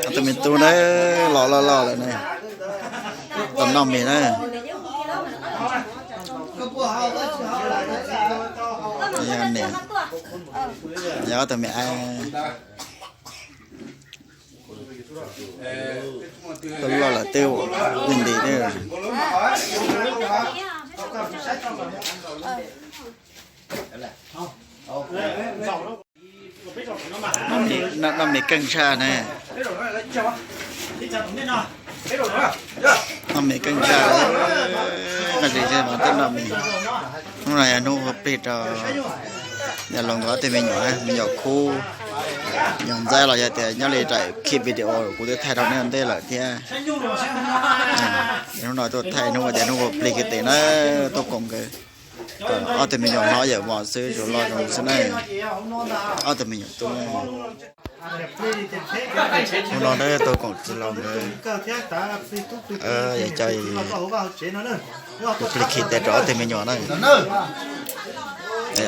Ob tug me tub na, los loj loj lawm na, tau noj mis na. Yog niam, yog ob tug me ab, tau loj lawm twb nti nti. Noj mis keej tshaj na. Noj mis keej tshaj, noj tsis tseg mas twb noj mis. Hnub no yog hnub ua plig rau niam laus nkawd ob tug me nyuam, me nyuam khub, me nyuam ntxaib los yog tias nyob li daim clip video kuv twb thaij rau nej ua ntej lawm thiab. Hnub no tuaj thaij hnub ua tias hnub ua plig kiag tes na, tuaj koom nkawd kom ob tug me nyuam hlob yawm mos xwb, zoo loj zoo xwb na. Ob tug me nyuam tub na. Hnub no tuaj koom txiv laus nkawd, yog cov ua plig kiag tes rau ob tug me nyuam na.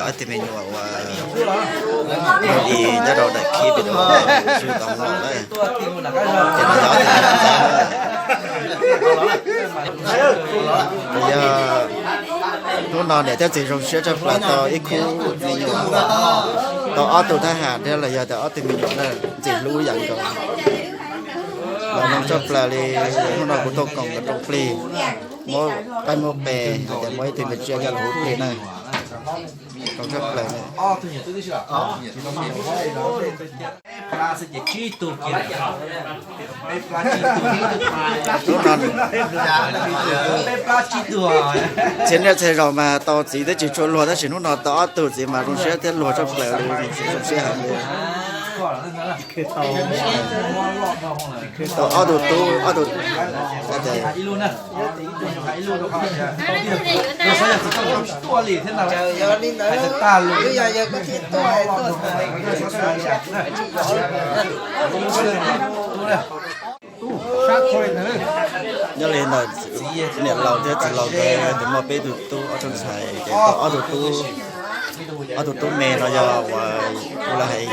Ob tug me nyuam uas i nyob rau daim clip video tau los na. Ces no yog ob tug me nyuam ntxaib na. Yog hnub no niam thiab txiv zoo siab tshaj plaws tau ib khub me nyuam, tau ob tug thab ham thiab los yog tias ob tug me nyuam na, ntxim hlub yam nkaus. Los zoo tshaj plaws li, hnub no kuv tuaj koom nkawd rooj plig, muab qaib muab qe, hais tias muab ib tug me tsiaj coj los hu plig na. Zoo tshaj plaws. Hnub no txiv niaj txiv zaus mas tau txiv twb tsis tshua luag tab sis hnub no tau ob tug txiv mas zoo siab thiab luag tshaj plaws li, zoo siab heev li. Tau ob tug tub, ob tug, nyob li ntawm niam laus thiab txiv laus nkawd tus muaj peb tug tub ob tug ntxhais ces tau ob tug tub, ob tug tub me no yog uas kuv los hais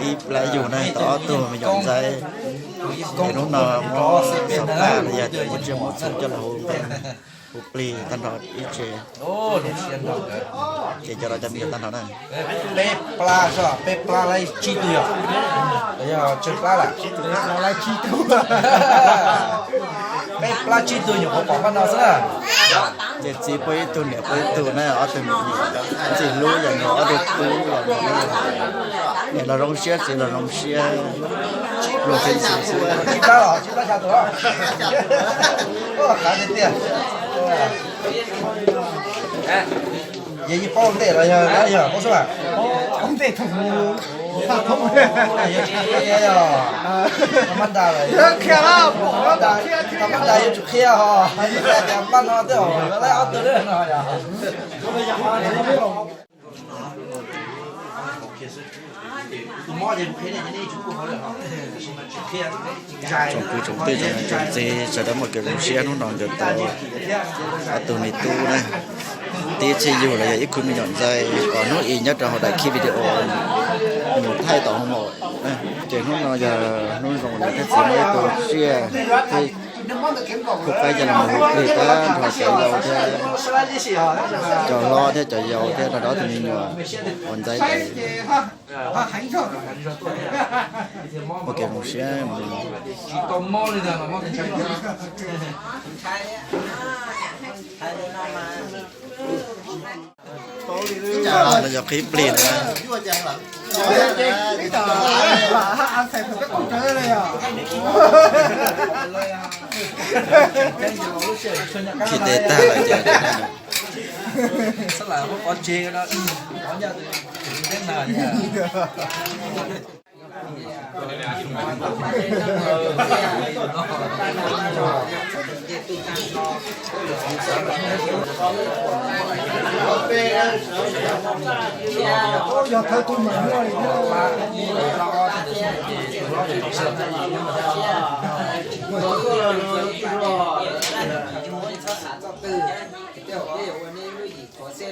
ib plab yug na, tau ob tug me nyuam ntxaib. Ces hnub no muab xov paj los yog tias muab tsiaj muab txhuv coj los hu, hu plig tag nrho ib tse. Ces cov no cov me nyuam tag nrho na. Peb plab, peb plab lawv tsib tug yog, yog tsawg plab lawm? Peb plab tsib tug nyuam qhuav pom npaj no xwb na. Ces txiv pub ib tug niam pub ib tug na, ob tug me nyuam ntxim hlub yam nkaus, ob tug tub los, niam los zoo siab txiv los zoo siab, luag txhua xwb. Tsib plab los tsib plab xya tus. Qav tiag tiag. Yog yeej paub ntej los yog, yog paub xwb mas. Yog tsis qhia, tau mab ntas yuav tsum qhia ho, tias npaj no tej zaum yuav laib ob tug no yog. Tsoom kwv tsoom tij tsoom niam tsoom txiv sawv daws muaj kev zoo siab, hnub no nkawd tau ob tug me tub na, tib txhij yug los yog ib khub me nyuam ntxaij uas hnub i nyob rau hauv daim clip video mus thaij tau hoo maum. Ces hnub no yog hnub zoo, niam thiab txiv muab ib tug tsiaj thiab khub qaib coj los hu plig tag nrho cov yau thiab, cov hlob thiab cov yau thiab nrog rau ob tug me nyuam uas ntxaib ntawd. Ua kev zoo siab mus. Yog qhib plig na. Khi tes tag lawm ces Ob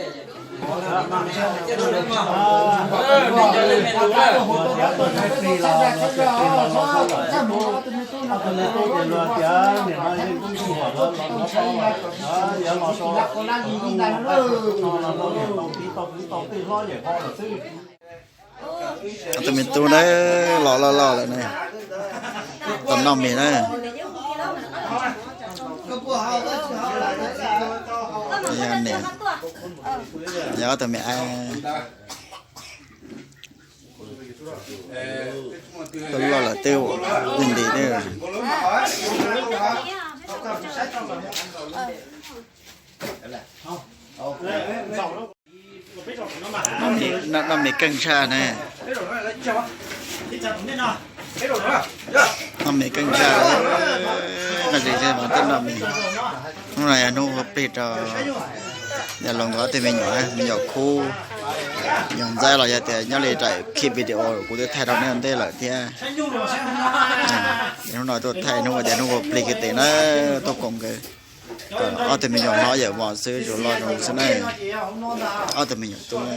tug me tub na, los loj loj lawm na, tau noj mis na. Yog niam, yog ob tug me ab, tau loj lawm twb ua nti nti. Noj mis keej tshaj na. Noj mis keej tshaj, noj tsis tseg mas twb noj mis. Hnub no yog hnub ua plig rau yog los nkaus ob tug me nyuam, me nyuam khub, me nyuam ntxaib los yog tias nyob li daim clip video kuv twb thaij rau nej ua ntej lawm thiab. Hnub no tuaj thaij hnub tias hnub ua plig kiag tes na, tuaj koom nkawd, ob tug me nyuam hlob yawm mos xwb, tsuas loj zoo xwb na. Ob tug me nyuam tub na.